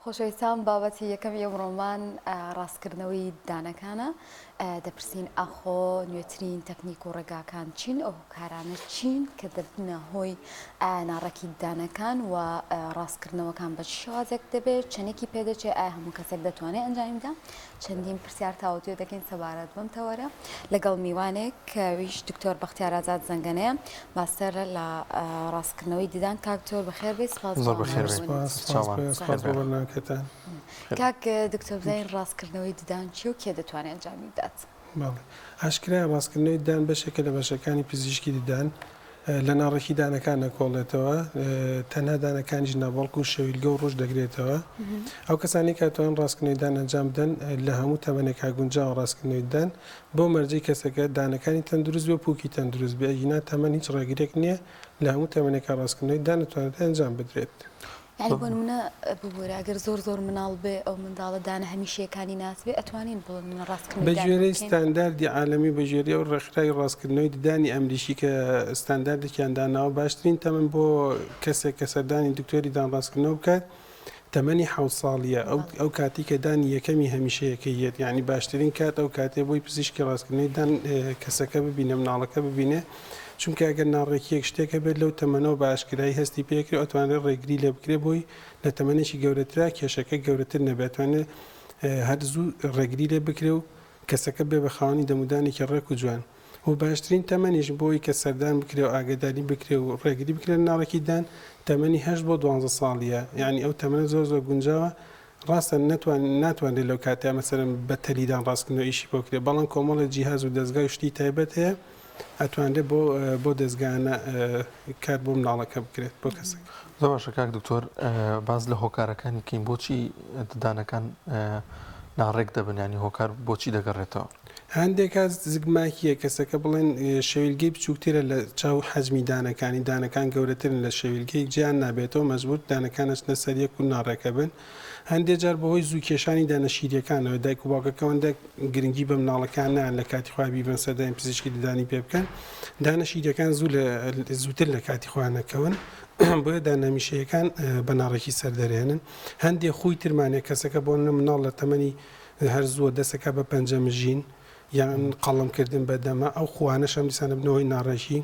خۆشەویستان بابەتی یەکەمی ئەمڕۆمان ڕاستکردنەوەی ددانەکانە، دەپرسین ئاخۆ نوێترین تەکنیک و ڕێگاکان چین، ئەو هۆکارانە چین کە دەبنە هۆی ناڕێکی ددانەکان و ڕاستکردنەوەکان بە چ شێوازێک دەبێت، چەندێکی پێدەچێت، ئایا هەموو کەسێک دەتوانێت ئەنجامی بدا؟ چەندین پرسیار تاوتوێ دەکەین سەبارەت بەم تەوەرە لەگەڵ میوانێک کە ئەویش دکتۆر بەختیار ئازاد زەنگەنەیە، ماستەرە لە ڕاستکردنەوەی ددان. کاک دکتۆر بەخێر بێی، سپاس زۆر بەخێر بێی. بۆ سپاس، سپاس بۆ سپاس بۆ بەرنامەکەتان. کاک دکتۆر بزانین ڕاستکردنەوەی ددان چیە و کێ دەتوانێت ئەنجامی بدات؟ بەڵێ ئاشکرایە ڕاستکردنەوەی ددان بەشێکە لە بەشەکانی پزیشکی ددان، لە ناڕێکی دانەکان ئەکۆڵێتەوە، تەنها دانەکانیش نا بەڵکو شەویلگە و ڕوش دەگرێتەوە. ئەو کەسانەی کە ئەتوانن ڕاستکردنەوەی دان ئەنجام بدەن لە هەموو تەمەنێکا گونجاوە ڕاستکردنەوەی ددان، بەو مەرجەی کەسەکە دانەکانی تەندروست بێ و پوکی تەندروست بێ، ئەگینا تەمەن هیچ ڕێگرێک نییە لە هەموو تەمەنێکا ڕاستکردنەوەی دان ئەتوانرێت ئەنجام بدرێت. یانی بۆ نمونە ببورە ئەگەر زۆر زۆر مناڵ بێ ئەو منداڵە دانە هەمیشەیەکانی ناس بێ ئەتوانین بۆ نمونە ڕاستکردنەوەی بە دانی گوێرەی بکەین؟ ستانداردی عالەمی و بە گوێرەی ئەو ڕێکخراوی ڕاستکردنەوەی ددانی ئەمریکی کە ستانداردێکیان داناوە باشترین تەمەن بۆ کەسێک کە سەردانی دکتۆری دان ڕاستکردنەوە بکات تەمەنی حەوت ساڵیە ئەو ئەو کاتی کە دانی یەکەمی هەمیشەیەکەی یەت یانی باشترین کات ئەو کاتەیە بۆی پزیشکی ڕاستکردنەوەی دان کەسەکە ببینێ مناڵەکە ببینێ چونکە ئەگەر ناڕێکیەک شتێک هەبێت لەو تەمەنەوە بە ئاشکرایی هەستی پێکرێ ئەتوانرێت ڕێگری لێ بکرێ بۆی لە تەمەنێکی گەورەترا کێشەکە گەورەتر نەبێت ئەتوانرێت هەر زوو ڕێگری لێ بکرێ و کەسەکە بێ بە خاوەنی دەمودانێکی ڕێک و جوان و باشترین تەمەنیش بۆی کە سەردان بکرێ و ئاگاداری بکرێ و ڕێگری بکرێ لە ناڕێکی دان تەمەنی هەشت بۆ دوانزە ساڵیە یانی ئەو تەمەنە زۆر زۆر گونجاوە ڕاستە نەتوان ناتوانرێت لەو کاتەیا مەسەلەن بە تەلی دان ڕاستکردنەوە ئیشی بۆ بکرێت بەڵام کۆمەڵێ جیهاز و دەزگای و شتی تایبەت هەیە ئەتوانرێت بۆ بۆ دەزگایانە کار بۆ مناڵەکە بکرێت بۆ کەسەکە. زۆر باشە کاک دکتۆر باس لە هۆکارەکانی بکەین بۆچی ددانەکان ناڕێک دەبن ینی هۆکار بۆچی دەگەڕێتەوە؟ هەندێک کات زگماکییە کەسەکە بڵێن شەویلگەی بچووکترە لە چاو حەجمی دانەکانی، دانەکان گەورەترن لە شەویلگەی جیان نابێتەوە مەجبور دانەکان ئەچنە سەر یەک و ناڕێکەبن. هەندێک جار بەهۆی زوو کێشانی دانە شیریەکانەوە دایک و باوکەکە ئەوەندە گرنگی بە مناڵەکان نایەن لە کاتی خۆیان بیبەن سەردانی پزیشکی ددانی پێ بکەن دانە شیریەکان زوو لە زووتر لە کاتی خۆیان ئەکەون بۆیە دانە هەمیشەیەکان بە ناڕێکی سەر دەرێنن. هەندێک خووی ترمان هەیە کەسەکە بۆ نمونە مناڵ لە تەمەنی هەر زووە دەستەکا بە پەنجە مژین یان قەڵەم کردن بە دەمە، ئەو خووانەش هەم دیسان ئەبنە هۆی ناڕێکی.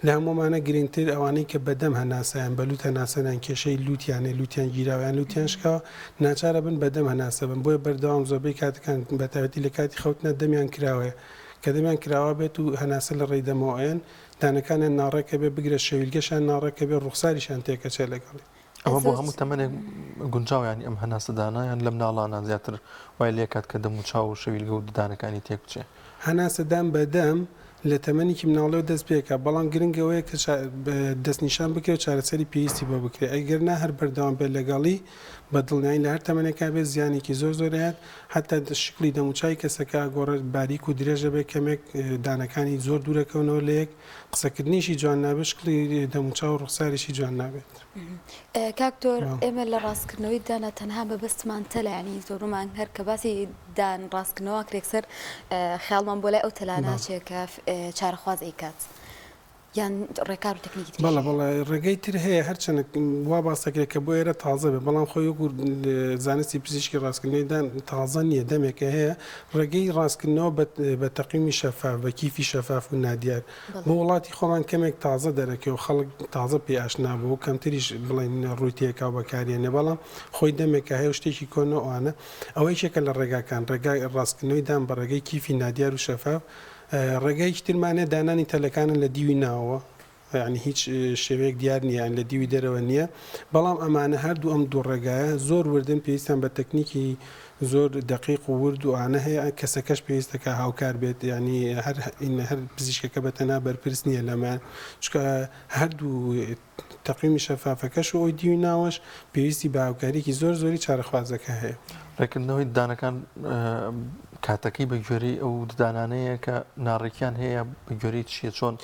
لە هەموومانە گرنگتر ئەوانەی کە بە دەم هەناسە یان بە لووت هەناسەن یان کێشەی لووتیان هەیە، لووتیان گیراوە یان لووتیان شکاوە، ناچار ئەبن بە دەم هەناسە بن، بۆیە بەردەوام زۆربەی کاتەکان بە تایبەتی لە کاتی خەوتنا دەمیان کراوەیە. کە دەمیان کراوە بێت و هەناسە لە ڕێی دەمەوە ئەیەن، دانەکانیان ناڕێک ئەبێ، بگرە شەویلگەشیان ناڕێک ئەبێ، ڕوخساریشیان تێکەچێ لەگەڵی. ئەمە بۆ هەموو تەمەنێک گونجاوە یانی ئەم هەناسەدانە یان لە مناڵانە زیاتر وای لێکات کە دەم و چاو و شەویلگە و ددانەکانی تێک بچێ؟ هەناسەدان بە دەم لە تەمەنێکی مناڵیەوە دەست پێکا بەڵام گرنگ ئەوەیە کە دەستنیشان بکرێ و چارەسەری پێویستی بۆ بکرێ ئەگەر نا هەر بەردەوام بێت لەگەڵی بە دڵنیایی لە هەر تەمەنێکا بێت زیانێکی زۆر زۆر ئەیات حەتا شکڵی دەموچاوی کەسەکە ئەگۆڕێت باریک و درێژ ئەبێت کەمێک دانەکانی زۆر دوورەکەونەوە لە یەک قسەکردنیشی جوان نابێت شکڵی دەموچاو و ڕوخساریشی جوان نابێت. کاک دکتۆر ئێمە لە ڕاستکردنەوەی دانە تەنها مەبەستمان تەلە ینی زۆربەمان هەر کە باسی دان ڕاستکردنەوە کرێک سەر خیاڵمان بۆ لای ئەو تەلانە ناچێ کە چارەخواز ئەیکات یان ڕێکار و تەکنیکی تریش بەڵێ بەڵێ ڕێگەی تر هەیە هەرچەنە وا باس دەکرێت کە بۆ ئێرە تازە بێ بەڵام خۆی وەکو زانستی پزیشکی ڕاستکردنەوەی دان تازە نییە دەمێکە هەیە ڕێگەی ڕاستکردنەوە بە تەقویمی شەفاف، بە کیفی شەفاف و نادیار، بۆ وڵاتی خۆمان کەمێک تازە دەرەکەوێ و خەڵک تازە پێی ئاشنا بووە و کەمتریش بڵێین ڕووی تێکا و بەکاریێنێ، بەڵام خۆی دەمێکە هەیە و شتێکی کۆنە و ئەوانە. ئەوە یەکێکە لە ڕێگاکان، ڕێگای ڕاستکردنەوەی دان بە ڕێگەی کیفی نادیار و شەفاف. ڕێگایەکی ترمان هەیە دانانی تەلەکانە لە دیوی ناوەوە. یانی هیچ شێوەیەک دیار نییە یان لە دیوی دەرەوە نییە، بەڵام ئەمانە هەردوو ئەم دوو ڕێگایە زۆر وردن پێویستیان بە تەکنیکی زۆر دەقیق و ورد و ئانە هەیە کەسەکەش پێویستە کە هاوکار بێت یانی هەر هەر پزیشکەکە بە تەنها بەرپرس نییە لەمە چونکە هەردوو تەقویمی شەفافەکەش و ئەوی دیوی ناوەش پێویستی بە هاوکاریەکی زۆر زۆری چارەخوازەکە هەیە. ڕێککردنەوەی ددانەکان کاتەکەی بە گوێرەی ئەو ددانانەیە کە ناڕێکیان هەیە بە گوێرەی چییە چۆن؟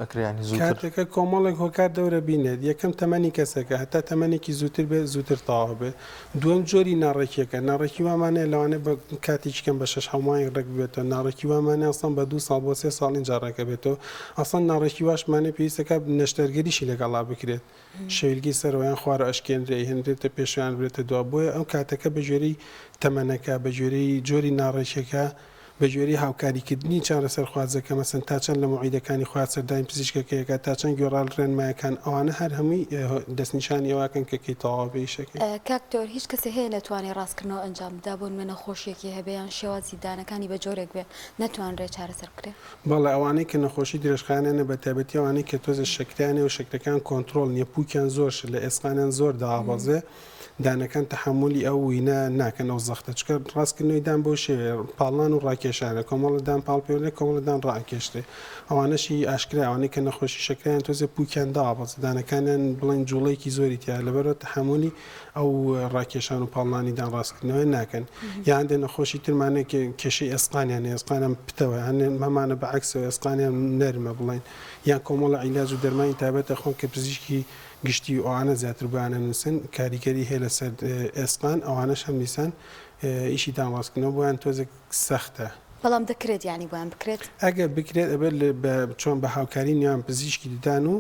ئەکرێ یانی زووتر؟ کاتەکە کۆمەڵێک هۆکار دەورە بینێت، یەکەم تەمەنی کەسەکە، هەتا تەمەنێکی زووتر بێت زووتر تەواو بێت، دووەم جۆری ناڕێکیەکە، ناڕێکی وامان هەیە لەوانەیە بە کاتێکی کەم بە شەش حەوت مانگێک ڕێک ببێتەوە، ناڕێکی وامان هەیە ئەسڵەن بە دوو ساڵ بۆ سێ ساڵ ئینجا ڕێک ئەبێتەوە، ئەسڵەن ناڕێکی واشمان هەیە پێویست دەکات نەشتەرگەریشی لەگەڵا بکرێت، شەویلگەی سەرەوە یان خوارەوە ئەشکێنرێ ئەیهێنرێتە پێشەوە یان ئەبرێتە دوا، بۆیە ئەم کاتەکە بە گوێرەی تەمەنەکە، بە گوێرەی جۆری ناڕێکیەکە، بەگوێرەی هاوکاریکردنی چارەسەرخوازەکە، مەسەن تا چەند لە مەوعیدەکانی خۆیا سەردانی پزیشکەکەی ئەکات، تا چەند گوێڕایەڵ ڕێنمایەکان، ئەوانە هەر هەمووی دەستنیشانی ئەوە ئەکەن کە کەی تەواو بێ ئیشەکەی. کاک دکتۆر هیچ کەسێ هەیە نەتوانێ ڕاستکردنەوە ئەنجام بدا بۆ نمونە نەخۆشیەکی هەبێ یان شێوازی دانەکانی بە جۆرێک بێ نەتوانرێ چارەسەر بکرێ؟ بەڵێ ئەوانەی کە نەخۆشی درێژخایەنیان هەیە بەتایبەتی ئەوانەی کە تۆزێ شەکرەیان هەیە و شەکرەکەیان کۆنتڕۆڵ نیە پوکیان زۆر شلە ئێسقانیان زۆر داوابەزێ دانەکان تەحەمولی ئەو وینە ناکەن ئەو زەختە چونکە ڕاستکردنەوەی دان بەو شێوەیە پاڵنان و ڕاکێشانە کۆمەڵە دان پاڵ پێوەنرێ کۆمەڵە دان ڕائەکێشرێ ئەوانەشی ئاشکرایە ئەوانەی کە نەخۆشی شەکرەیان تۆزێ پوکیان داوە بەس دانەکانیان بڵێن جوڵەیەکی زۆری تیا لەبەرئەوە تەحەمولی ئەو ڕاکێشان و پاڵنانی دان ڕاستکردنەوە ناکەن یا هەندێ نەخۆشی ترمان هەیە کە کێشەی ئێسقانیان هەیە ئێسقانیان پتەوە هەندێ هەمانە بە عەکسەوە ئێسقانیان نەرمە بڵێن یان کۆمەڵە عیلاج و دەرمانی تایبەت ئەخۆن کە پزیشکی گشتی و ئەوانە زیاتر بۆیان ئەنووسن کاریگەری هەیە لەسەر ئێسقان ئەوانەش هەم دیسان ئیشی دان ڕاستکردنەوە بۆیان تۆزێک سەختە. بەڵام دەکرێت یانی بۆیان بکرێت؟ ئەگەر بکرێت ئەبێت بە چۆن بە هاوکاری نێوان پزیشکی ددان و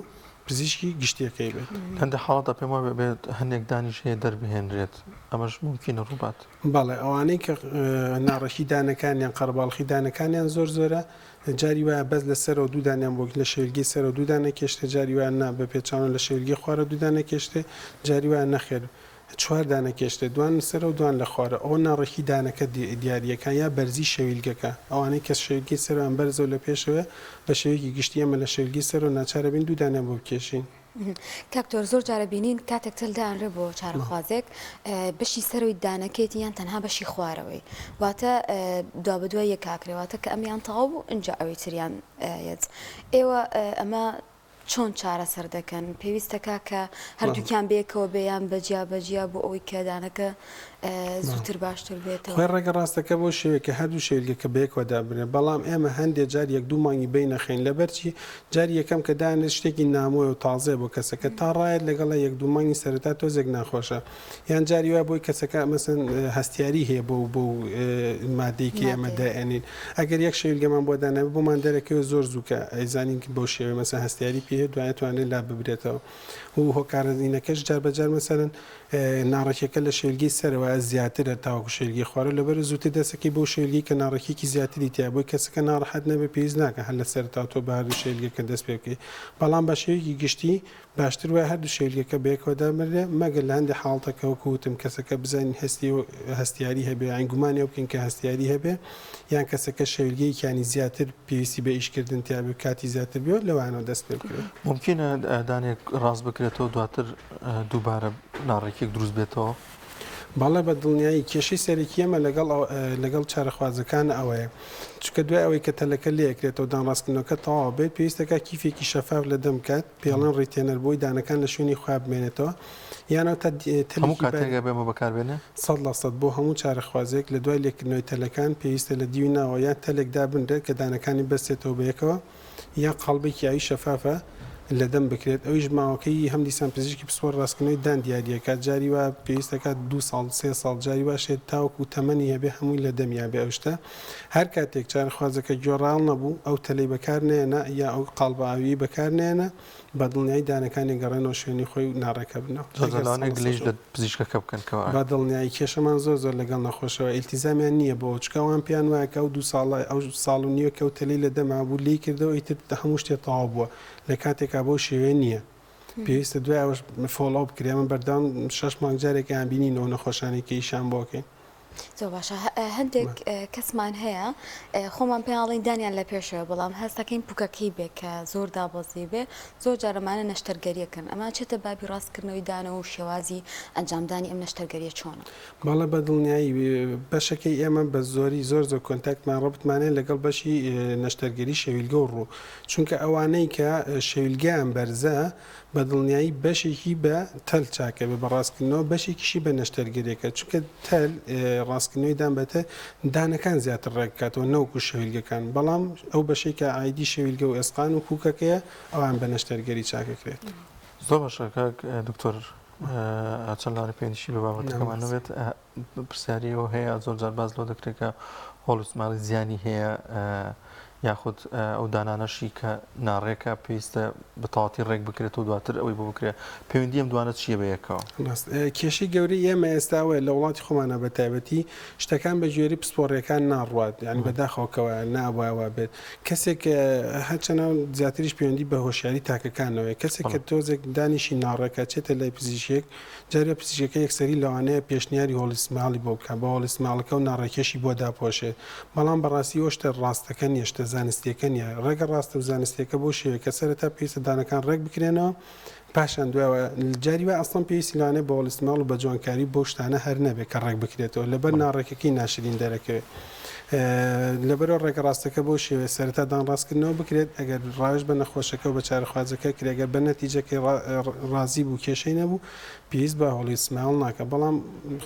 پزیشکی گشتیەکەی بێت. لەهەندێک حاڵەتدا پێم وابێ ئەبێت هەندێک دانیش هەیە دەربهێنرێت ئەمەش مومکینە ڕووبات. بەڵێ ئەوانەی کە ناڕێکی دانەکانیان قەرەباڵخی دانەکانیان زۆر زۆرە جاری وایە بەس لە سەرەوە دوو دانیان بۆ لە شەویلگەی سەرەوە دوو دانە کێشتێ جاری وایە نا بە پێچەوانە لە شەویلگەی خوارەوە دوو دانە کێشتێ جاری وایە نەخێر چوار دانە کێشتێ دوان لە سەرەوە دوان لە خوارەوە ئەوە ناڕێکی دانەکە دیاریەکە یا بەرزی شەویلگەکە ئەوانەی کە شەویلگەی سەرەوەیان بەرزە و لە پێشەوەیە بە شێوەیەکی گشتی ئێمە لە شەویلگەی سەرەوە ناچارە بین دوو دانیان بۆ بکێشین. کاک تۆر زۆر جارە بینین کاتێک تەل دانرێ بۆ چارەخوازێک بەشی سەرەوەی دانەکەیتی یان تەنها بەشی خوارەوەی واتە دوابەدوای یەک ئاکرێ واتە کە ئەمیان تەواو بوو ئینجا ئەوی تریان یەت ئێوە ئەمە چۆن چارەسەر دەکەن پێویستەکە کە هەردووکیان بێکەوە بێ یان بەجیا بەجیا بۆ ئەوەی کە دانەکە زووتر باشتر بێتەوە. خۆی ڕێگە ڕاستەکە بەو شێوەیە کە هەردوو شێلگەکە بەیەکەوە دابنرێن، بەڵام ئێمە هەندێ جار یەک دوو مانگی بەین ئەخەین، لەبەرچی؟ جاری یەکەم کە دانرێت شتێکی نامۆیە و تازەیە بۆ کەسەکە، تا ڕایەت لەگەڵا یەک دوو مانگی سەرەتا تۆزێک ناخۆشە، یان جاری وایە بۆی کەسەکە مەسەن هەستیاری هەیە بۆ بەو مادەی کە ئێمە دایئەنێین، ئەگەر یەک شێلگەمان بۆ دانابێ بۆمان دەرەکەوێت زۆر زوو کە ئەیزانین بەو شێوەیە مەسەن هەستیاری پێ هەیە دوایە توانرێت لاببرێتەوە و هۆکارە زینەکەش جار بە جار مەسەلەن ناڕێکیەکە لە شێلگەی سەرەوە زیاترە تاوەکو شێلگەی خوارەوە، لەبەرئەوە زووتر دەستەکەی بەو شێلگەی کە ناڕێکیەکی زیاتری تیایە بۆی کەسەکە ناڕەحەت نەبێت پێویست ناکات هەر لە سەرەتاوە تۆ بە هەردوو شێلگەکە دەست پێ بکەیت بەڵام بە شێوەیەکی گشتی باشتر وایە هەردوو شێلگەکە بەیەکەوە دابنرێت مەگەر لە هەندێک حاڵەتە کە وەکو وتم کەسەکە بزانین هەستی هەستیاری هەبێ یان گومانی ئەو بکەین کە هەستیاری هەبێ یان کەسەکە شێلگەیەکیانی زیاتر پێویستی بە ئیشکردن تیابێ کاتی زیاتر بێت لەوانەوە دەست پێ بکرێت. مومکینە دانێک ڕاست بکرێتەوە دواتر دووبارە ناڕێکیەک دروست بێتەوە؟ بەڵێ بە دڵنیایی، کێشەی سەرەکی ئێمە لەگەڵ لەگەڵ چارەخوازەکان ئەوەیە، چونکە دوای ئەوەی کە تەلەکە لێئەکرێتەوە دان ڕاستکردنەوەکە تەواو بێت پێویست دەکات کیفێکی شەفاف لە دەم بکات پێڵێن retainer بۆی دانەکان لە شوێنی خۆیان بمێنێتەوە یان ئەو تا هەموو تەلێکی بەر کاتێک ئەبێ ئەمە بەکار بێنێ؟ 100% بۆ هەموو چارەخوازێک لە دوای لێکردنەوەی تەلەکان پێویستە لە دیوی ناوەوە یان تەلێک دابنرێت کە دانەکانی بەستێتەوە بەیەکەوە یان قاڵبێکی ئاوی شەفافە لە دەم بکرێت ئەویش ماوەکەی هەم دیسان پزیشکی پسپۆر ڕاستکردنەوەی دان دیاریەکات جاری وا پێویست دەکات دوو ساڵ سێ ساڵ جاری واش هەیە تاوەکو تەمەنی هەبێ هەمووی لە دەمیا بێ ئەو شتە هەر کاتێک چارەخوازەکە گوێڕایەڵ نەبوو ئەو تەلەی بەکار نەیەنا یا ئەو قاڵبە ئاویەی بەکار نەیەنا بە دڵنیایی دانەکانی گەڕێنەوە شوێنی خۆی و ناڕێکەبنەوە. زۆر جار لەوانەیە گلەیش لە پزیشکەکە بکەن کەوا. بە دڵنیایی کێشەمان زۆر زۆر لەگەڵ نەخۆشەوە ئیلتیزامیان نییە بۆ چونکە ئەوان پێیان وایە کە ئەو دوو ساڵە ئەو ساڵ و نیوە کە ئەو تەلەی لە دەما بوو لێی کردەوە ئیتر هەموو شتێ تەواو بووە لە کاتێکا بەو شێوەیە نییە پێویستە دوای ئەوەش follow بکرێ ئێمە بەردەوام شەش مانگ جارێک ئەیان بینینەوە نەخۆشانەی کە ئیشیان بۆ ئەکەین. زۆر باشە هەندێک کەسمان هەیە خۆمان پێیان ئەڵێین دانیان لە پێشەوە بەڵام هەستەکەین پوکەکەی بێ کە زۆر دابەزی بێ زۆر جار ئەمانە نەشتەرگەریەکەن ئەمە چێتە بابی ڕاستکردنەوەی دانەوە و شێوازی ئەنجامدانی ئەم نەشتەرگەریە چۆنە؟ بەڵێ بە دڵنیایی بەشەکەی ئێمە بە زۆری زۆر زۆر contact مان ڕەبتمان هەیە لەگەڵ بەشی نەشتەرگەری شەویلگە و ڕوو چونکە ئەوانەی کە شەویلگەیان بەرزە بە دڵنیایی بەشێکی بە تەل چاکەبێ بە ڕاستکردنەوە بەشێکیشی بە نەشتەرگەریەکە چونکە تەل. ڕاستکردنەوەی دان بەتە دانەکان زیاتر ڕێک بکاتەوە نەوەکو شەویلگەکان بەڵام ئەو بەشەی کە ئایدی شەویلگە و ئێسقان و کوکەکەیە ئەوان بە نەشتەرگەری چاکەکرێت. زۆر باشە کاک دکتۆر چەند لانی پەیوەندیشی بە بابەتەکەمان نەبێت پرسیاری ئەوە هەیە زۆر جار باس لەوە دەکرێت کە Hollywood smile ی زیانی هەیە یاخود ئەو دانانەشی کە ناڕێکە پێویستە بە تەواتی ڕێک بکرێت و دواتر ئەوەی بۆ بکرێت پەیوەندی ئەم دوانە چییە بە یەکەوە؟ ڕاست کێشەی گەورەی ئێمە ئێستا ئەوەیە لە وڵاتی خۆمانە بە تایبەتی شتەکان بە گوێرەی پسپۆڕیەکان ناڕوات یانی بەداخەوە کە وایە نابوایە وا بێت کەسێک هەرچەنە زیاتریش پەیوەندی بە هۆشیاری تاکەکانەوەیە کەسێک کە تۆزێک دانیشی ناڕێکە چێتە لای پزیشکێک جارێ پزیشکەکە یەکسەری لەوانەیە پێشنیاری Hollywood smile ی بۆ بکات، بە Hollywood smile ەکە و ناڕێکیەشی بۆ داپۆشێت، بەڵام بەڕاستی ئەوە شتە ڕاستەکە نیە، شتە زانستیەکە نیە، ڕێگە ڕاستە و زانستیەکە بەو شێوەیە کە سەرەتا پێویستە دانەکان ڕێک بکرێنەوە، پاشان دوایەوە جاری وایە ئەسڵەن پێویستی لەوانەیە بە Hollywood smile و بە جوانکاری و بەو شتانە هەر نەبێت کە ڕێک بکرێتەوە، لەبەر ناڕێکەکەی ناشرین دەرەکەوێت. لەبەرئەوە ڕێگە ڕاستەکە بەو شێوەیە سەرەتا دان ڕاستکردنەوە بکرێت، ئەگەر ڕاوێژ بە نەخۆشەکە و بە چارەخوازەکە کرێ گەر بە نەتیجەکەی ڕازی بوو کێشەی نەبوو پێویست بە Hollywood smile ناکا، بەڵام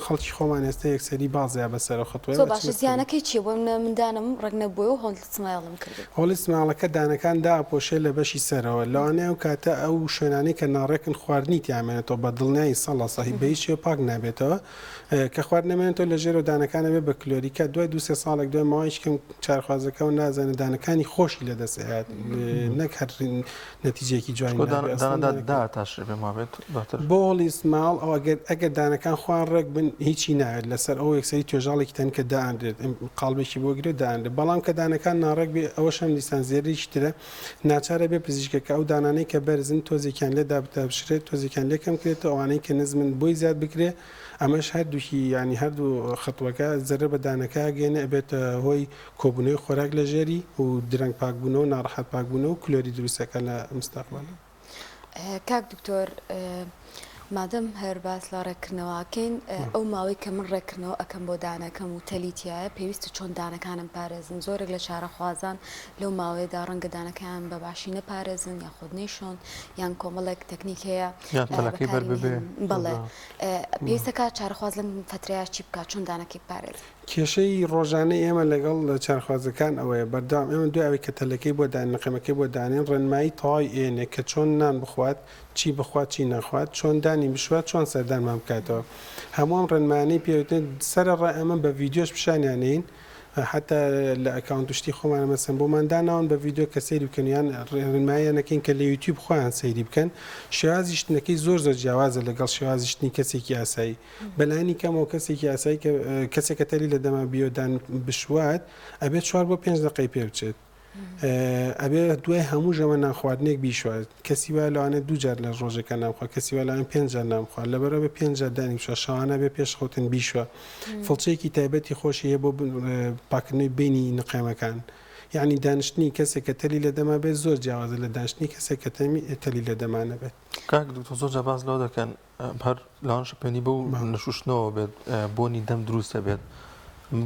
خەڵکی خۆمان ئێستا یەکسەری بازیا بەسەرەوە خەتووە زۆر باشە زیانەکەی چیە بۆ منە من دانم ڕێک نەبووە و Hollywood smile م کردووە. Hollywood smile ەکە دانەکان دائەپۆشێ لە بەشی سەرەوە لەوانەیە ئەو کاتە ئەو شوێنانەی کە ناڕێکن خواردنی تیا مێنێتەوە بە دڵنیایی سەڵە سەهی بە هیچ شێوە پاک نابێتەوە کە خوارد نەمێنێتەوە لە ژێرەوە دانەکان ئەبێ بە کلۆریکە دوای دوو سێ ساڵێک دوای ماوەیەکی کەم چارخوازەکەەوە نازانێت دانەکانی خۆشی لە دەست ئەیات نەک هەر نەتیجەیەکی جوانی نابێ ئەسڵەن دانەکان. داتاشرێ پێم وابێت دواتر. بۆ Hollywood smile ئەو ئەگەر ئەگەر دانەکان خۆیان ڕێک بن هیچی ناوێت لەسەر ئەو یەکسەری توێژاڵێکی تەنکە دائەنرێت قاڵبێکی بۆ گرێ دائەنرێت بەڵام کە دانەکان ناڕێک بێ ئەوەش هەم دیسان زێرێکی ترە ناچارە بێ پزیشکەکە ئەو دانانەی کە بەرزن تۆزێکیان لێ دابتاشرێت تۆزێکیان لێ کەم کرێتەوە ئەوانەی کە نزمن بۆی زیاد بکرێ ئەمەش هەردووکی یانی هەردوو خطوەکە زەرەر بە دانەکە ئەگەیەنێ ئەبێتە هۆی کۆبوونەوەی خۆراک لە ژێری و درەنگ پاکبوونەوە و ناڕەحەت پاکبوونەوە و کلۆری دروست ئەکات لە مستەقبەلا. کاک دکتۆر مادەم هەر باس لە ڕێککردنەوە ئەکەین ئەو ماوەی کە من ڕێککردنەوە ئەکەم بۆ دانەکەم و تەلی تایە پێویستە چۆن دانەکانم پارێزن زۆرێک لە چارەخوازان لەو ماوەیەدا ڕەنگە دانەکەیان بە باشی نەپارێزن یاخود نەیشۆن یان کۆمەڵێک تەکنیک هەیە یان تەلەکەی بەر ببێ بەڵێ پێویستە کات چارەخواز لەم فەترەیە چی بکات چۆن دانەکەی بپارێزێت؟ کێشەی ڕۆژانەی ئێمە لەگەڵ چارەخوازەکان ئەوەیە بەردەوام ئێمە دوای ئەوەی کە تەلەکەی بۆ دانێن قەیمەکەی بۆ دانێن ڕێنمایی تەواوی ئێنێ کە چۆن نان بخوات چی بخوات چی نەخوات چۆن دانی بشوات چۆن سەردانمان بکاتەوە هەموو ئەم ڕێنمایانەی پێوتن سەرەڕای ئەمە بە ڤیدیۆش پیشانیان نین حەتا لە ئەکاونت و شتی خۆمانە مەسەن بۆمان داناون بە ڤیدیۆ کە سەیری بکەن یان ڕێنماییان ئەکەین کە لە یوتیوب خۆیان سەیری بکەن شێوازی شتنەکەی زۆر زۆر جیاوازە لەگەڵ شێوازی شتنی کەسێکی ئاسایی بەلانی کەمەوە کەسێکی ئاسایی کە کەسێک کە تەلی لە دەما بیۆدان بشوات ئەبێت چوار بۆ پێنج دەقەی پێ بچێت ئەبێ دوای هەموو ژەمە نان خواردنێک بیشوات کەسی وایە لەوانەیە دوو جار لە ڕۆژێکا نان بخوا کەسی وایە لەوانەیە پێنج جار نان بخوا لەبەرئەوە بێ پێنج جار دانی بشوا شەوانە بێ پێش خەوتن بیشوا فڵچەیەکی تایبەتی خۆشی هەیە بۆ پاکردنەوەی بینی نقێمەکان یعنی دانیشتنی کەسێک کە تەلی لە دەما بێت زۆر جیاوازە لە دانیشتنی کەسێک کە تەلی لە دەما نەبێت. کاک دکتۆر زۆر جار باس لەوە دەکەن هەر لەوانەشە پەیوەندی بەو نەشوشتنەوە بێت بۆنی دەم دروست دەبێت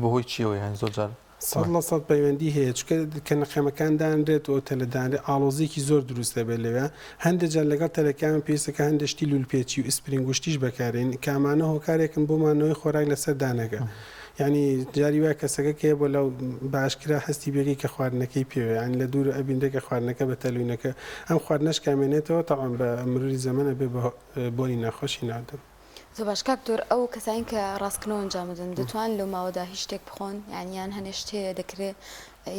بەهۆی چیەوە یانی زۆر جار 100% پەیوەندی هەیە چونکە کە نەخێمەکان دانرێت و ئەو تەلە دانرێت ئاڵۆزیەکی زۆر دروست دەبێت لەوێ هەندێک جار لەگەڵ تەلەکان پێویستە کە هەندێک شتی لولپێچی و ئیسپرینگ و شتیش بەکارێن کە ئەمانە هۆکارێکن بۆ مانەوەی خۆراک لەسەر دانەکە یعنی جاری وایە کەسەکە کێ بۆ لەو باشکرا هەستی بێگەی کە خواردنەکەی پێوە یعنی لە دوور ئەبینرێ کە خواردنەکە بە تەلوینەکە ئەم خواردنەش کامێنێتەوە تەبعەن بە مروری زەمەن ئەبێ بە بۆنی ناخۆشی ناودەم. زۆر باش کاک دکتۆر ئەو کەسانی کە ڕاستکردنەوە ئەنجام دەدەن دەتوان لەو ماوەدا هیچ شتێک بخۆن یان یان هەنێ شت هەیە دەکرێ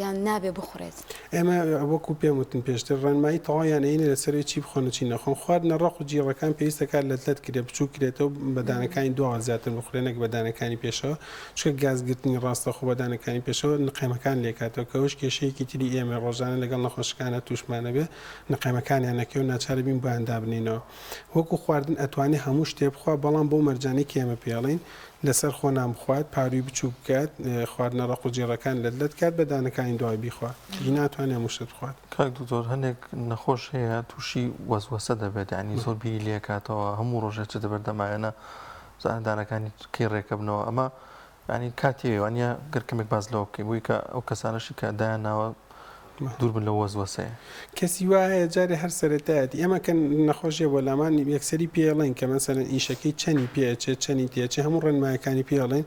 یان نابێ بخورێت؟ ئێمە وەکو پێم وتن پێشتر ڕێنمایی تەواویان ئەینێ لەسەر ئەوەی چی بخۆن و چی نەخۆن خواردنە ڕەق و جیڕەکان پێویستە کات لەت لەت کرێ بچوک کرێتەوە بە دانەکانی دواوە زیاتر بخورێ نەک بە دانەکانی پێشەوە چونکە گاز گرتنی ڕاستەوخۆ بە دانەکانی پێشەوە نقێمەکان لێکاتەوە کە ئەوەش کێشەیەکی تری ئێمەیە ڕۆژانە لەگەڵ نەخۆشەکانا توشمان ئەبێ نقێمەکانیان نەکەوێ و ناچار بین بۆیان دابنێینەوە وەکو خواردن ئەتوانێ هەموو شتێ بخوا بەڵام بەو مەرجانەی کە ئێمە پێی ئەڵێین لەسەر خۆ نان بخوات پارووی بچووک بکات خواردنە ڕەق و جیڕەکان لەت لەت کات بە دانەکانی دوای بیخوا دی ناتوانێ هەموو شت بخوات. کاک دکتۆر هەنێک نەخۆش هەیە توشی وەسوەسە دەبێت یانی زۆر بیری لێکاتەوە هەموو ڕۆژێ چێتە بەردەم ئاوێنە بزانە دانەکانی کەی ڕێکەبنەوە ئەمە یانی کاتیە وانە گەر کەمێک باس لەوە بکەین بۆی کە ئەو کەسانەشی کە دایان ناوە. دوور بن لەو وەسوەسەیە. کەسی وا هەیە جارێ هەر سەرەتایەتی ئێمە کە نەخۆشیە بۆ لامان یەکسەری پێ ئەڵێین کە مەسەلەن ئیشەکەی چەنی پێ ئەچێت چەنی تێ ئەچێ هەموو ڕێنمایەکانی پێ ئەڵێین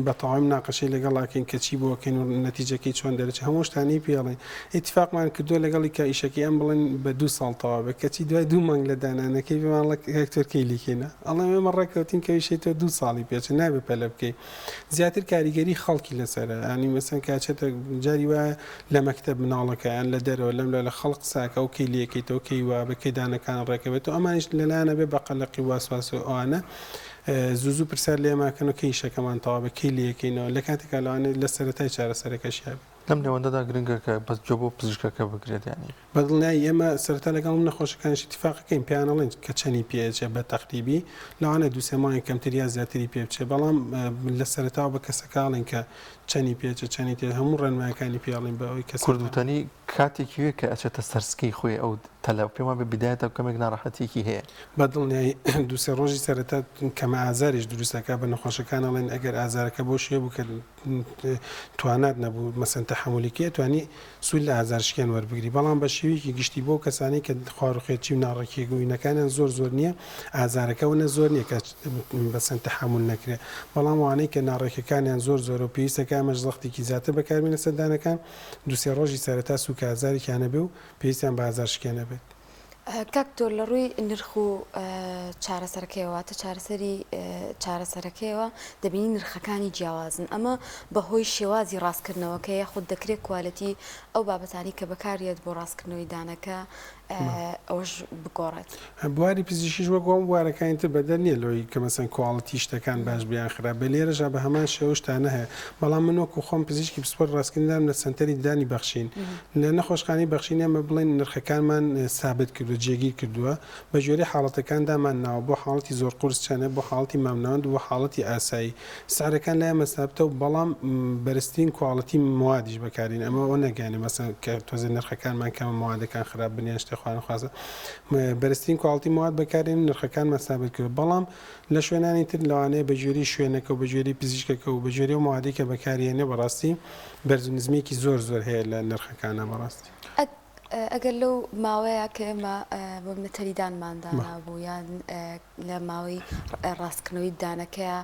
بە تەواوی مناقەشەی لەگەڵ ئەکەین کە چی بۆ ئەکەین و نەتیجەکەی چۆن دەرەچێ هەموو شتانەی پێ ئەڵێین ئیتفاقمان کردووە لەگەڵی کە ئیشەکەی ئەم بڵێن بە دوو ساڵ تەواو بێ کەچی دوای دوو مانگ لە دانانەکەی پێمان ئەڵێ دکتۆر کەی لیکەینە ئەڵێم ئێمە ڕێککەوتین کە ئیشەی تۆ دوو ساڵی پێ ئەچێ نابێ پەلە بکەی زیاتر کاریگەری خەڵکی لەسەرە یانی مەسەن کە ئەچێتە جاری وایە لە مەکتەب مناڵەکە یان لە دەرەوە لەم لە خەڵک قسە ئەکا و کەی لێکەیتەوە کەی وابێ کەی دانەکان ڕێکەبێتەوە ئەمانیش لەلایان ئەبێ بە قەلەقی و واسواس و ئەوانە زوو زوو پرسیار لێمان ئەکەن و کەی ئیشەکەمان تەواو بێ کەی لێکەینەوە لە کاتێکا لەوانەیە لە سەرەتای چارەسەرەکەشیا بێ. لەم نێوەندەدا گرنگە کە بەس گوێ بۆ پزیشکەکە بگرێت یانی. بە دڵنیایی ئێمە سەرەتا لەگەڵ نەخۆشەکانیش ئیتیفاق ئەکەین پێیان ئەڵێین کە چەنی پێ ئەچێ بە تەقریبی لەوانەیە دوو سێ مانگ کەمتر یا زیاتری پێ بچێ بەڵام لە سەرەتاوە بە کەسەکە ئەڵێین کە چەنی پێ ئەچێ چەنی تێ هەموو ڕێنمایەکانی پێ ئەڵێین بە ئەوەی کەسەکە. کورد وتەنی کاتێکی وێ کە ئەچێتە سەر سکی خۆی ئەو تەلە پێم وابێ بیدایەتە کەمێک ناڕەحەتیەکی هەیە. بە دڵنیایی دوو سێ ڕۆژی سەرەتا کەمە ئازاریش دروست ئەکا بە نەخۆشەکان ئەڵێن ئەگەر ئازارەکە بەو شێوە بوو کە توانات نەبوو مەسەن تەحەمولی کەی ئەتوانی سوود لە ئازارشکێن وەربگری بەڵام بە شێوەیەکی گشتی بۆ کەسانی کە خواروخێچی و ناڕێکی گوینەکانیان زۆر زۆر نییە ئازارەکە ئەوەنە زۆر نییە کە بەسەن تەحەمول نەکرێ بەڵام ئەوانەی کە ناڕێکەکانیان زۆر زۆرە و پێویستەکە ئەمەش زەختێکی زیاتر بەکاربێنە سەر دانەکان دوو سێ ڕۆژی سەرەتا سووکە ئازارێکیان هەبێ و پێویستیان بە ئازارشکێن هەبێت. کاک دکتۆر لە ڕووی نرخ و چارەسەرەکەیەوە واتە چارەسەری چارەسەرەکەیەوە دەبینی نرخەکانی جیاوازن ئەمە بەهۆی شێوازی ڕاستکردنەوەکە یاخود دەکرێت quality ئەو بابەتانی کە بەکاریەت بۆ ڕاستکردنەوەی دانەکە ئەوەش بگۆڕێت. بواری پزیشکیش وەک هەموو بوارەکانی تر بەدەر نییە لەوەی کە مەسەن quality شتەکان باش بێ یان خراپ بێ لێرەشا بە هەمان شێوە شتانە هەیە بەڵام من وەکو خۆم پزیشکی پسپۆر ڕاستکردنی دانم لە سەنتەری ددانی بەخشین لە نەخۆشخانەی بەخشین ئێمە بڵێین نرخەکانمان سابت کردووە جێگیر کردووە بە گوێرەی حاڵەتەکان دامان ناوە بۆ حاڵەتی زۆر قورس چەنە بۆ حاڵەتی مامناوەند و بۆ حاڵەتی ئاسایی سعرەکان لای ئێمە سابتە و بەڵام بەرزترین quality موادیش بەکارین ئەمە ئەوە نەگەیانێ مەسەن کە تۆزێ نرخەکانمان کەمە موادەکان خراپ بن یان شتێ خوانەخواستە بەرزترین quality مواد بەکارێنین نرخەکانمان سابت کردووە بەڵام لە شوێنانی تر لەوانەیە بە گوێرەی شوێنەکە و بە گوێرەی پزیشکەکە و بە گوێرەی ئەو موادەی کە بەکاریێنێ بەڕاستی بەرز و نزمییەکی زۆر زۆر هەیە لە نرخەکانا بەڕاستی. ئەگەر لەو ماوەیە کە ئێمە بۆ منە تەلی دانمان دانابوو یان لە ماوەی ڕاستکردنەوەی دانەکەیا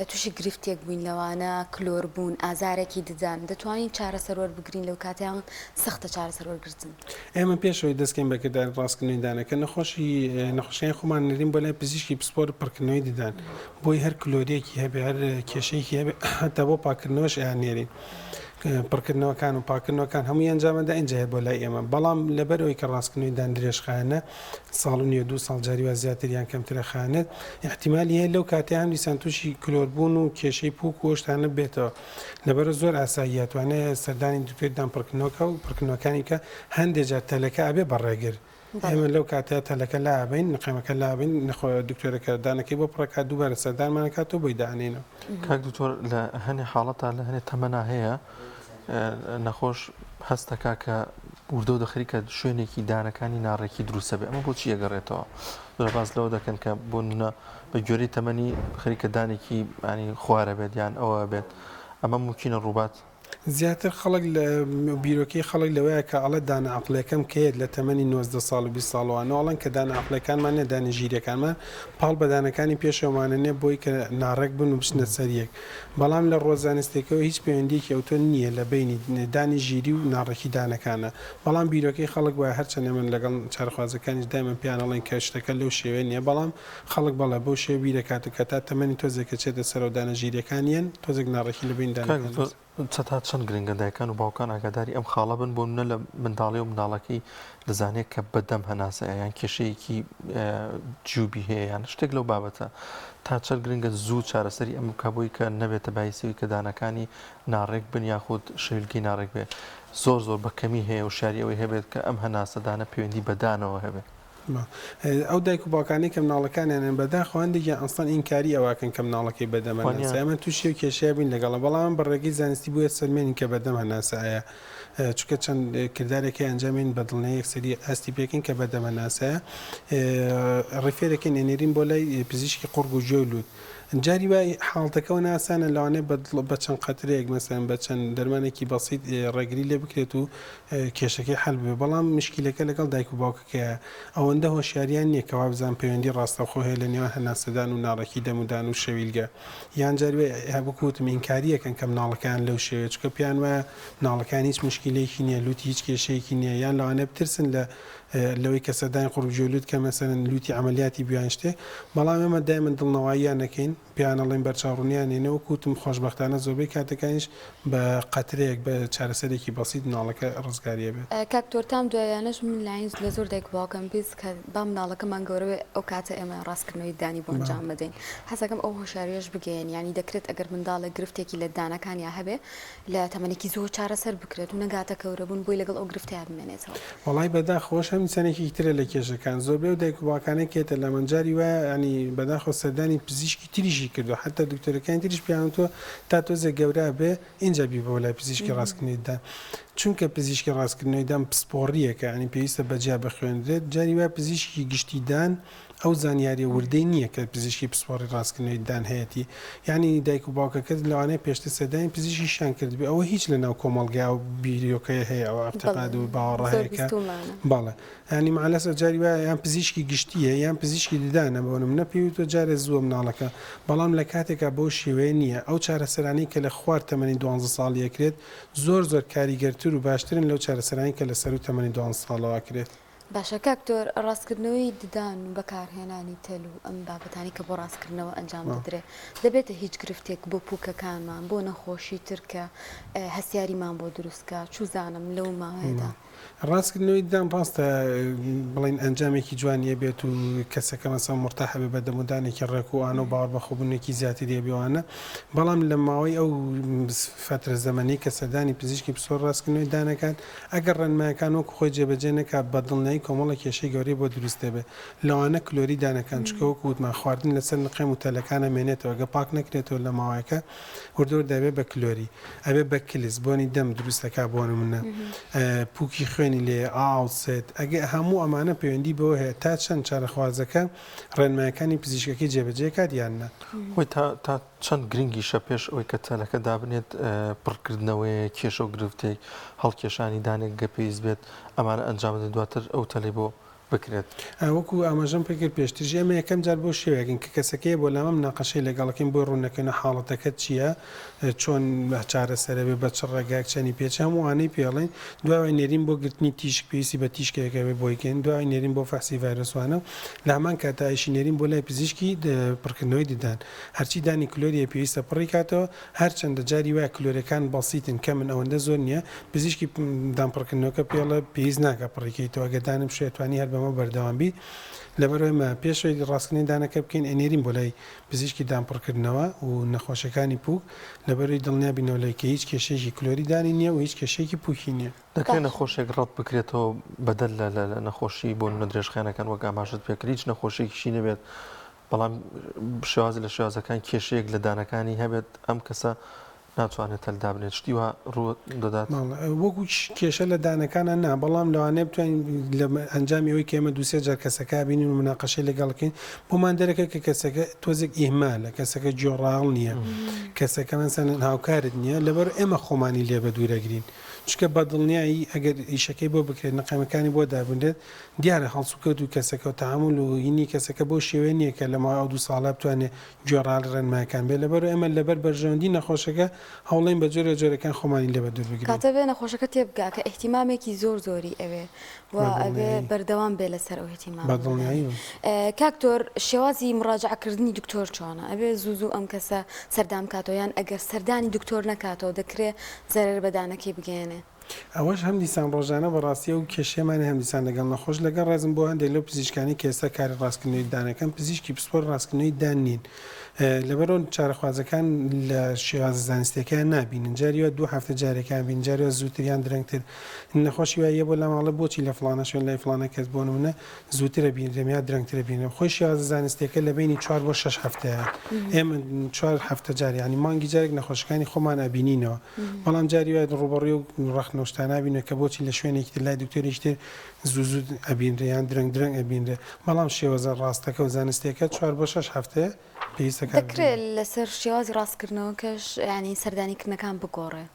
تووشی گرفتێک بووین لەوانە کلۆر بوون ئازارێکی ددان دەتوانین چارەسەر وەربگرین لەو کاتەیان سەختە چارەسەر وەرگرتن؟ ئێمە پێش ئەوەی دەست کەین بە کرداری ڕاستکردنەوەی دانەکە نەخۆشی نەخۆشەکانی خۆمان نێرین بۆ لای پزیشکی پسپۆر پڕکردنەوەی ددان بۆی هەر کلۆریەکی هەبێ هەر کێشەیەکی هەبێ هەتا بۆ پاکردنەوەش ئەیان نێرین پڕکردنەوەکان و پاکردنەوەکان هەمووی ئەنجامەدا ئینجا هەیە بۆ لای ئێمە بەڵام لەبەر ئەوەی کە ڕاستکردنەوەی دان درێژخایەنە ساڵ و نیوە دوو ساڵ جاری وا زیاتر یان کەمترە خایەنێت ئیحتیمالی هەیە لەو کاتەی هەم دیسان تووشی کلۆربوون و کێشەی پووک و ئەو شتانە بێتەوە لەبەرئەوە زۆر ئاساییە توانێ سەردانی دکتۆری دان پڕکردنەوە کا و پڕکردنەوەکانی بکا هەندێ جار تەلەکە ئەبێ بە ڕێگر ئێمە لەو کاتەیا تەلەکە لائەبەین نقێمەکە لابەین نەخۆ دکتۆرەکە دانەکەی بۆ پڕەکات دووبارە سەردانمان ئەکاتەوە بۆی دائەنێینەوە. کاک دکتۆر لە هەنێ حاڵەتا لە هەنێ تەمەنا هەیە نەخۆش هەست دەکا کە وردە و دەخەریکە شوێنێکی دانەکانی ناڕێکی دروستە بێ ئەمە بۆچی ئەگەڕێتەوە زۆر باس لەوە دەکەن کە بۆ نمونە بە گوێرەی تەمەنی خەریکە دانێکی ینی خوارە بێت یان ئەوە بێت ئەمە مومکینە ڕووبات؟ زیاتر خەڵک لە بیرۆکەی خەڵک لەوەیە کە ئەڵێ دانە عەقڵیەکەم کەیەت لە تەمەنی 19 ساڵ و 20 ساڵەوە ئەڵێن کە دانە عەقڵیەکانمان نیە دانە ژیریەکانمان پاڵ بە دانەکانی پێشەوەمانە نیە بۆی کە ناڕێک بن و بچنە سەر یەک بەڵام لە ڕووە زانستیەکەوە هیچ پەیوەندیەکی ئەوتۆ نیە لە بەینی دانی ژیری و ناڕێکی دانەکانە بەڵام بیرۆکەی خەڵک وایە هەرچەند ئێمە لەگەڵ چارەخوازەکانیش دایمەن پێیان ئەڵێن کە شتەکە لەو شێوەیە نیە بەڵام خەڵک بەڵێ بەو شێوە بیرەکاتەوە کە تا تەمەنی تۆزێک کە چێتە سەرەوە دانە ژیریەکان یەن تۆزێک ناڕێکی لە بەین کاک دانەکان دکتۆر دروست. تا چەند گرنگە دایکان و باوکان ئاگاداری ئەم خاڵە بن بۆ نمونە لە منداڵی و منداڵەکەی دەزانێت کە بە دەم هەناسەیە یان کێشەیەکی جیوبی هەیە یان شتێک لەو بابەتە تا چەند گرنگە زوو چارەسەری ئەم بکا بۆی کە نەبێتە بایسەوی کە دانەکانی ناڕێک بن یاخود شەویلگەی ناڕێک بێ زۆر زۆر بە کەمی هەیە وشیاری ئەوەی هەبێت کە ئەم هەناسەدانە پەیوەندی بە دانەوە هەبێ. ئەو دایک و باوکانەی کە مناڵەکانیانن بەداخەوە هەندێکیان ئەسڵەن ئینکاری ئەوە ئەکەن کە مناڵەکەی بەدەم هەناسە ئێمە تووشی ئەو کێشەیە بووین لەگەڵە بەڵام بە ڕێگەی زانستی بۆیە سەلمێنین کە بەدەم هەناسە ئەیە چونکە چەند کردارێک هەیە ئەنجامین بە دڵنیایی یەکسەری هەستی پێکەین کە بەدەم هەناسەیە refer ەکەین ئەنێرین بۆ لای پزیشکی قوڕگ و گوێ و لووت. جاری وای حاڵەتەکەوە ناسانە لەوانەیە بە بە چەند قەترەیەک مەسەلەن بە چەند دەرمانێکی بەسیت ڕێگری لێ بکرێت و کێشەکەی حەل ببێت بەڵام مشکیلەکە لەگەڵ دایک و باوکەکەیە ئەوەندە هۆشیاریان نییە کە وابزان پەیوەندی ڕاستەوخۆ هەیە لە نێوان هەناسەدان و ناڕێکی دەم و دان و شەویلگە یان جاری وای وەکو وتم ئینکاری ئەکەن کە مناڵەکەیان لەو شێوەیە چونکە پێیان وایە مناڵەکەیان هیچ مشکیلەیەکی نییە لوتی هیچ کێشەیەکی نییە یان لەوانەیە بترسن لە لەوەی کە سەردانی قوڕگجوێ لوت کە مەسەلەن لوتی عەمەلیاتی بوو یان شتێ بەڵام ئێمە دایمەن دڵنەواییان ئەکەین پێیان ئەڵێین بەرچاوڕوونیان نێنێ وەکو وتم خۆشبەختانە زۆربەی کاتەکانیش بە قەترەیەک بە چارەسەرێکی بەسیت مناڵەکە ڕزگاری ئەبێت. کاک تۆر تام دواییانەش من لاین لە زۆر دایک و باوکم 20 کە با مناڵەکەمان گەورە بێ ئەو کاتە ئێمە ڕاستکردنەوەی ددانی بۆ ئەنجام ئەدەین حەزەکەم ئەو هۆشیاریەش بگەیەنی یانی دەکرێت ئەگەر منداڵێک گرفتێکی لە ددانەکانیا هەبێ لە تەمەنێکی زووە چارەسەر بکرێت و نەگاتە گەورەبوون بۆی لەگەڵ ئەو گرفتەیا بمێنێتەوە. وەڵای بەداخەوەش هەم چەنێکی ترە لە کێشەکان زۆربەی ئەو دایک و باوکانەی کە یەتە لامان جاری وایە یانی بەداخەوە سەردانی پزیشکی تریشی کردوە حەتا دکتۆرەکانی تریش پێیان وتوە تا تۆزێک گەورە ئەبێ ئینجا بیبەوە لای پزیشکی ڕاستکردنەوەی ددان چونکە پزیشکی ڕاستکردنەوەی ددان پسپۆڕیەکە یانی پێویستە بەجیا بخوێنرێت جاری وایە پزیشکی گشتی ددان ئەو زانیاریە وردەی نییە کە پزیشکی پسپۆڕی ڕاستکردنەوەی ددان هەیەتی، یانی دایک و باوکەکەت لەوانەیە پێشتر سەردانی پزیشکیشیان کردبێ، ئەوە هیچ لەناو کۆمەڵگای ئەو بیرۆکەیە هەیە، ئەو ئیعتیقاد و باوەڕە هەیە کە بەڵێ یانی مەعەلەسەف جاری وایە یان پزیشکی گشتییە یان پزیشکی ددانە بۆ نمونە پێی وتووە جارێ زووە مناڵەکە، بەڵام لە کاتێکا بەو شێوەیە نییە، ئەو چارەسەرانەی کە لە خوار تەمەنی دوانزە ساڵی ئەکرێت زۆر زۆر کاریگەرتر و باشترن لەو چارەسەرانەی کە لە سەروو تەمەنی دوانزە ساڵەوە ئەکرێت. باشە کاک تۆر ڕاستکردنەوەی ددان و بەکارهێنانی تەل و ئەم بابەتانەی کە بۆ ڕاستکردنەوە ئەنجام دەدرێ دەبێتە هیچ گرفتێک بۆ پوکەکانمان بۆ نەخۆشی تر کە هەستیاریمان بۆ دروست کا چوزانم لەو ماوەیەدا. ڕاستکردنەوەی ددان ڕاستە بڵێین ئەنجامێکی جوانی ئەبێت و کەسەکە مەسەڵەن مورتاح ئەبێ بە دەمودانێکی ڕێک و ئانە و باوەڕ بەخۆبوونێکی زیاتری ئەبێ و ئانە بەڵام لە ماوەی ئەو فەترە زەمەنەی کە سەردانی پزیشکی پسپۆڕ ڕاستکردنەوەی ددان ئەکات ئەگەر ڕێنمایەکان وەکو خۆی جێبەجێ نەکات بە دڵنیایی کۆمەڵێک کێشەی گەورەی بۆ دروست دەبێت لەوانە کلۆری دانەکان چونکە وەکو وتمان خواردن لەسەر نقێم و تەلەکان ئەمێنێتەوە گەر پاک نەکرێتەوە لە ماوەیەکە وردە وردە ئەبێت بە کلۆری ئەبێت بە کلس بۆنی دەم دروست دەکات بۆ نمونە پوکی خوێنی لێ ئاوسێت ئەگەر هەموو ئەمانە پەیوەندی بەوە هەیە تا چەند چارەخوازەکە ڕێنمایەکانی پزیشکەکەی جێبەجێ کات یان نا. خۆی تا تا چەند گرنگیشە پێش ئەوەی کە تەلەکە دابنێت پڕکردنەوەیەک کێشە و گرفتێک هەڵکێشانی دانێک گەر پێویست بێت ئەمانە ئەنجام بدرێت دواتر ئەو تەلەی بۆ بکرێت. وەکو ئاماژەم پێکرد پێشتریش ئێمە یەکەم جار بەو شێوەیەکین کە کەسەکە یە بۆ لامان مناقەشەی لەگەڵەکەین بۆی ڕوون دەکەینەوە حاڵەتەکەت چییە چۆن چارەسەرەبێ بە چ ڕێگایەک چەنی پێچ هەموو ئەوانەی پێ ئەڵێین دوای ئەوەی نێرین بۆ گرتنی تیشک پێویستی بە تیشکێک هەبێ بۆی کەین دوای ئەوەی نێرین بۆ فەحسی ڤایرۆس وانە و لە هەمان کاتا ئیشی نێرین بۆ لای پزیشکی پڕکردنەوەی ددان هەرچی دانی کلۆریە پێویستە پڕی کاتەوە هەرچەندە جاری وایە کلۆرەکان بەسیتن کەمن ئەوەندە زۆر نییە پزیشکی دان پڕکردنەوەکە پێی ئەڵێ پێویست ناکا پڕی کەیتەوە ئەگەر دانم شوێ ئەتوانی هەر بەمە بەردەوام بی لەبەرئەوەی ئێمە پێش ئەوەی ڕاستکردنی دانەکە بکەین ئەینێرین بۆ لای پزیشکی دان پڕکردنەوە و نەخۆشیەکانی پوک لەبەرئەوەی دڵنیا بینەوە لەوەی کە هیچ کێشەیەکی کلۆری دانی نییە و هیچ کێشەیەکی پوکی نییە. دەکرێت نەخۆشێک ڕەت بکرێتەوە بەدەر لە لە نەخۆشی بۆ نمونە درێژخایەنەکان وەک ئاماژەت پێکرد هیچ نەخۆشیەکیشی نەبێت بەڵام شێوازی لە شێوازەکان کێشەیەک لە دانەکانی هەبێت ئەم کەسە ناتوانێت تەل دابنێت شتی وا ڕوو دەدات؟ وەکو کێشە لە دانەکانا نا، بەڵام لەوانەیە بتوانین لە ئەنجامی ئەوەی کە ئێمە دوو سێ جار کەسەکە ئەبینین و مناقەشەی لەگەڵ ئەکەین بۆمان دەرەکەوێت کە کەسەکە تۆزێک ئیهمالە، کەسەکە گوێڕایەڵ نییە، کەسەکە مەسەلەن هاوکارت نییە، لەبەر ئێمە خۆمانی لێ بەدوور ئەگرین. چونکە بەدڵنیایی ئەگەر ئیشەکەی بۆ بکرێت، نقێمەکانی بۆ دابنرێت، دیارە هەڵسوکەوت و کەسەکە و تەعامول و هینی کەسەکە بەو شێوەیە نییە کە لە ماوەی ئەو دوو ساڵە بتوانێت گوێڕایەڵی ڕێنمایەکان بێت، لەبەرئەوە ئێمە لەبەر بەرژەوەندی نەخۆشەکە هەوڵەین بە جۆرێک لە جۆرەکان خۆمانی لێ بەدوور بگرین. کاتە بێ نەخۆشەکە تێبگا کە ئیهتیمامێکی زۆر زۆری ئەوێ و ئەبێ بەردەوام بێ لەسەر ئەو ئیهتیمامە. بەدڵنیاییەوە. کاک تۆر شێوازی مڕاجەعە کردنی دکتۆر چۆنە؟ ئەبێ زوو زوو ئەم کەسە سەردان بکاتەوە یان ئەگەر سەردانی دکتۆر نەکاتەوە دەکرێ زەرەر بە دانەکەی بگەیەنێ؟ ئەوەش هەمدیسان ڕۆژانە بەڕاستی ئەو کێشەیەمان هەیە هەمدیسان لەگەڵ نەخۆش، لەگەڵ ڕێزم بۆ هەندێک لەو پزیشکانەی کە ئێستا کاری ڕاستکردنەوەی ددان ئەکەن پزیشکی پسپۆڕی ڕاستکردنەوەی ددان نین لەبەرئەوە چارەخوازەکان لە شێوازە زانستیەکەیان نابینن جاری وا دوو هەفتە جارێکیان بین جاری وا زووتر یان درەنگتر نەخۆشی وای یە بۆ لام ئەڵێ بۆچی لە فڵانە شوێن لای فڵانە کەس بۆ نمونە زووتر ئەبینرێم یا درەنگتر ئەبینرێم خۆی شێوازە زانستیەکە لە بەینی چوار بۆ شەش هەفتەیە ئێمە چوار هەفتە جار یانی مانگی جارێک نەخۆشەکانی خۆمان ئەبینینەوە بەڵام جاری وایە ڕووبەڕووی ئەو ڕەخنە. ئەو شتانە بینێ کە بۆچی لە شوێنێکی تر لای دکتۆرێکی تر زوو زوو ئەبینرێ یان درەنگ درەنگ ئەبینرێ بەڵام شێوەزە ڕاستەکە و زانستیەکە چوار بۆ شەش هەفتەیە پێویستە کات دەکرێ لەسەر شێوازی ڕاستکردنەوەکەش یانی سەردانیکردنەکان بگۆڕێ؟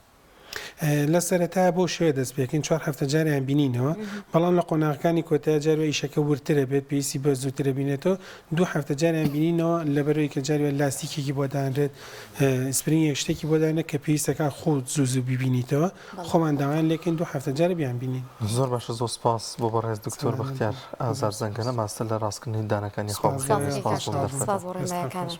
لە سەرەتایە بەو شێوەیە دەست پێکەین چوار هەفتە جاریان بینینەوە بەڵام لە قۆناغەکانی کۆتایە جاری ئیشەکە وردترە بێت پێویستی بە زووترە بینێتەوە دوو هەفتە جاریان بینینەوە لەبەرەوەی کە جاری لاستیکێکی بۆ دانرێت spring ێک شتێکی بۆ دانرێت کە پێویستەکە خۆ زوو زوو ببینیتەوە خۆمان داوایان لێکەین دوو هەفتە جارێ بیان بینین. زۆر باشە زۆر سپاس بۆ بەڕێز دکتۆر بەختیار ئازار زەنگەنە ماستەر لە ڕاستکردنی دانەکانی خۆ سپاس بۆ ڕێنمایەکانت.